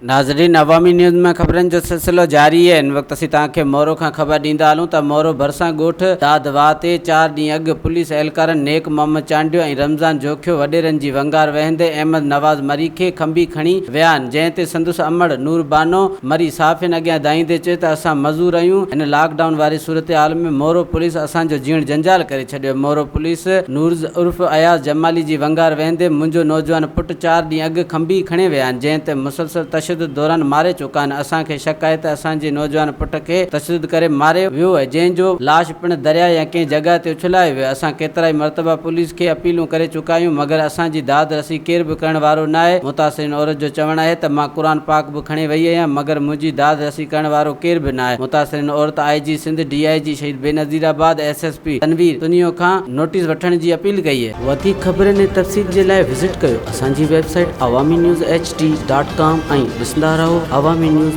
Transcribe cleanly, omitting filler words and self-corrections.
ناظرين عوامي نيوز ۾ خبرن جو سلسلو جاري آهي هن وقت اسين توهان کي مورو کان خبر ڏيندا هلون ته مورو ڀرسان ڳوٺ داد واهه تي چار ڏينهن اڳ پوليس اهلڪارن نيڪ محمد چانڊيو ۽ رمضان جوکيو وڏيرن جي ونگار وهندي احمد نواز مري کي کنڀي کڻي ويا آهن جنهن تي سندس امڙ نور بانو مري صحافين اڳيان دانهيندي چيو ته اسان مزور آهيون هن لاڪ ڊائون واري صورتحال ۾ مورو پوليس اسان جو جيئڻ جنجال ڪري ڇڏيو مورو پوليس نورز عرف اياز جمالي جي ونگار وهندي منهنجو نوجوان پٽ چار ڏينهن اڳ کنڀي کڻي ويا آهن، جنهن تي مسلسل تشدد دوران ماري چڪا آهن، اسان کي شڪ آهي ته اسان جي نوجوان پٽ کي تشدد ڪري ماريو ويو آهي، جنهن جو لاش پڻ درياء يا ڪنهن جڳهه تي اڇلايو ويو آهي، اسان ڪيترائي مرتبا پوليس کي اپيلون ڪري چڪا آهيون، مگر اسان جي داد رسي ڪير به ڪرڻ وارو نه آهي، متاثرين عورت جو چوڻ آهي ته مان قرآن پاڪ به کڻي وئي آهيان، مگر منهنجي داد رسي ڪرڻ وارو ڪير به نه آهي، متاثرين عورت I G Sindh, D I G Shaheed Benazirabad, S S P Tanveer Tunio کان نوٽيس وٺڻ جي اپيل ڪئي آهي. وڌيڪ خبرن ۽ تفصيل جي لاء وزٽ ڪيو اسان جي website Awami news H D dot com ۽ ڏسندا رهو عوامي نيوز.